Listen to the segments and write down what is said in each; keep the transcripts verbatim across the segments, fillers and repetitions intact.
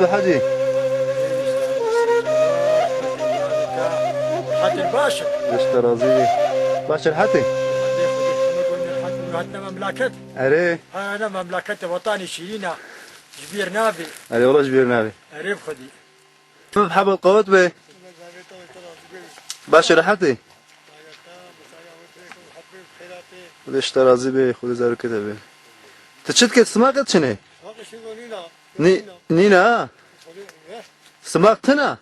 Bi hecî. Hatir baş. Beşte razî bî. Baş e, hatî. Hatine memleket. Erê. Ha, ne memleket, wetanê şîrîn e. Ji bîr nabî. Erê, wela ji bîr nabî. Erê bi xwedî. Hebal qewet be. Baş e, rehet e. Xwedê ji te razî be, Xwedê zarokê te be. Tu çi dikê, simaq et çinê? Nî-, nîna ha? Simaq tuna?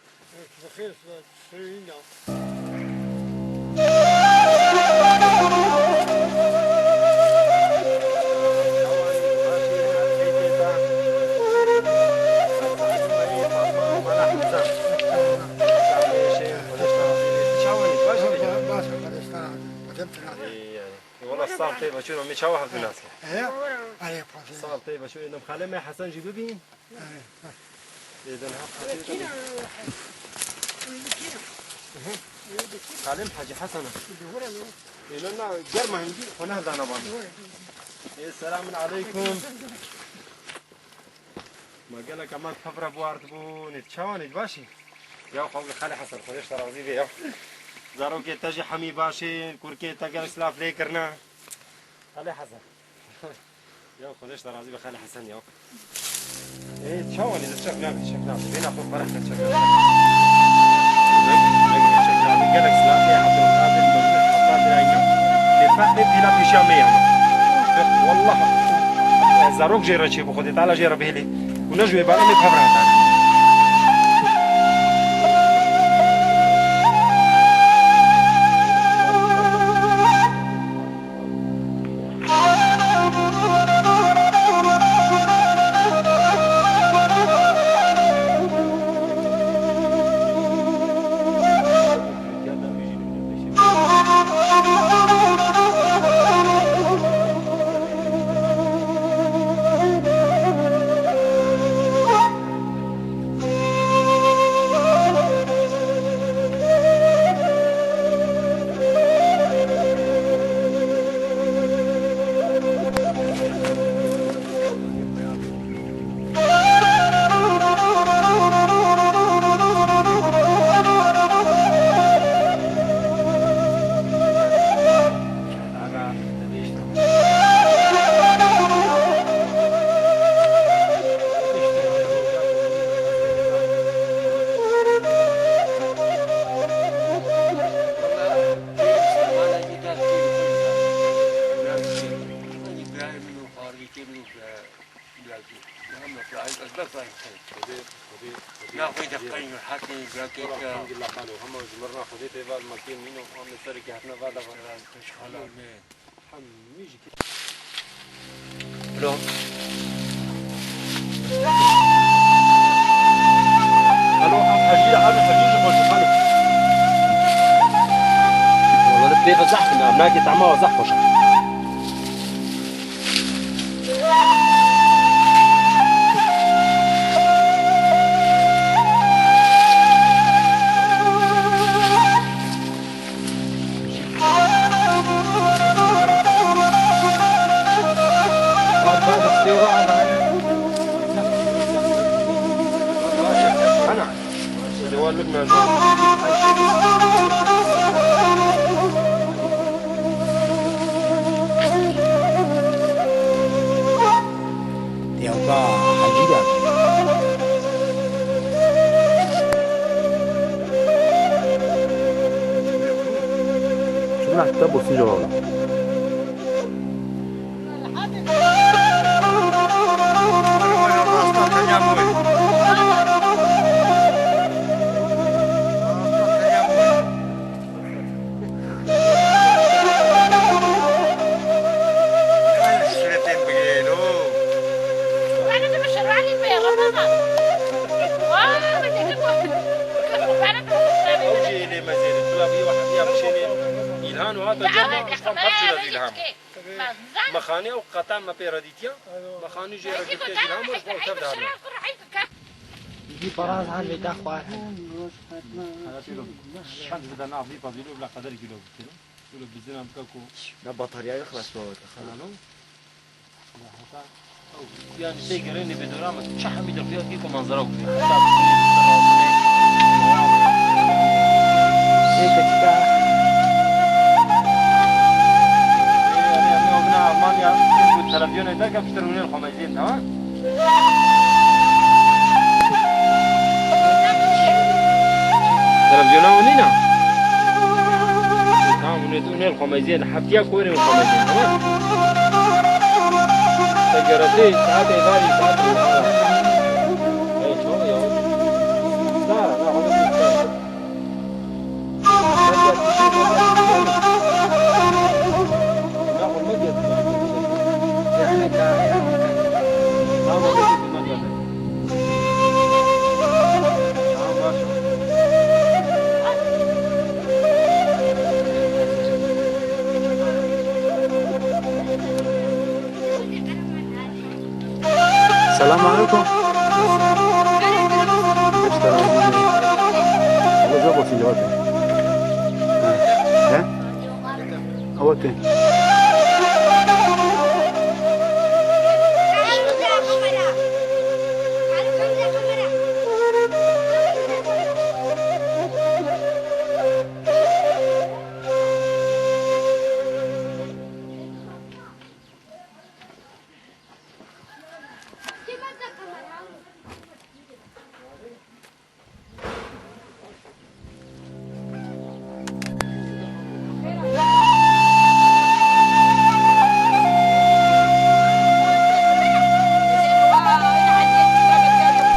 Wala sal tê veçûn, em ê çawa hev binasî? Sal tê veçûn, em xalê me Hesen jî bibîn. Ê, de niha Xalê Hecî Hesen e. Ê, ne, na, germa hingî, xwe nehevdana van. Ê, selamun aleykum. Ma gelek eman pevre biwardibûn, ê, çawan ê, baş î? Ya xwe bi Xalê Hesen, Xwedê ji te razî be ya. Zarokê te jî hemî baş ê, kurkê te gelek silav lê kirine. Xalê Hesen. Ya Xwedê ji te razî be Xalê Hesen ya. Ê, çawa nî, çek nabî, çek nabî. Bêhna xwe fereh ke, çek nabî. Çek nabî, gelek silav lê Abdulkadir, Mehmet, Abdulkadir Ayna. Lê fehmê pîla pêşiya me ya. Wallah, zarok jê re çêbû, Xwedê Teala jê re bihêlê. Û ne ji wê bana me pevre hatan. Xwedê, Xwedê, Xwedê. Na xwe de qey rahatê, bira kê. Elhamdulillah, xalo, hema ji mirina Xwedê tê va, li me kêm nîno, em li serê ke hatine va de va. Hemî jî kê. Alo. Alo, em hecî, em hecî ji xwe ji xalo. Wala pê ve zehf in, em nakê tema ve zehf xweş e. Têwka Hecî de. Çima te bosin cevabına? Ew jî êlê mezêr in. Bila vî wehdiya bişênê. Îlhan û hata cem me, ji xwe pevçûna zî îlham. Mexanî ew qetan me pê re dîtiya. Mexanî jê re girtiye îlham û ji xwe tev dihatine. Îdî paraz han vê daxwar. Çend bide nav vî pazîlo bila qeder kîlo bikiro. Kîlo bizina bike ku. Na bataryayê xilas bawete xalo. Alo. Ya heta. Yani şey, gerek ne bedora ama çi hemî de fiya ki manzara okuyor. Almanya, bu televizyona derken işte Runel Xomezin, tamam? Televizyona onîna? Tamam, Runel, Runel Xomezin, heftiya ku were Xomezin, tamam? Segereti saetê varî, saetê. Hey, çawa ya? Star, na, onu star. Selam aleyküm. Beş tane oldu. Ama çok olsun cevap. He? He? Awatê.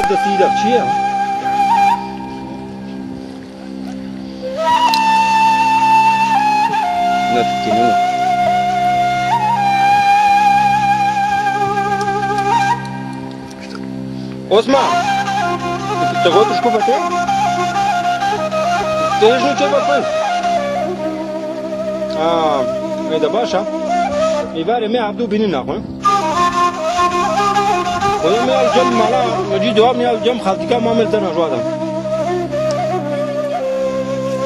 Destî de çi ye? Ne tutî ne? Osman! Te got şko bete? Te ji çe bexwe? Aa, ê de baş e. Êvarê me Abdû bînin naxwe. Xwedê me ya cem mala, me cî dua me ya cem xaltîka ma me li te najwa da.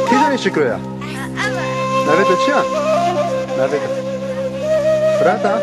Kî zanî Şikro ya? Navê te çi ya? Navê te? Firat a?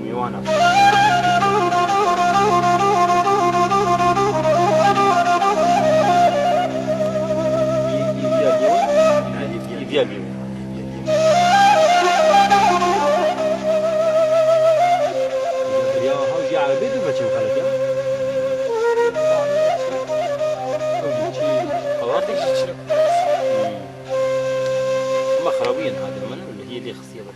Miwana. Îviya Lîwa. Îviya Lîwa. Ya, ha, ji erebê tu veçin xelek ya. Xewatek ji çi? Hmm. Ama xerabiyên hadir min, li hiyê lê xistiye bir.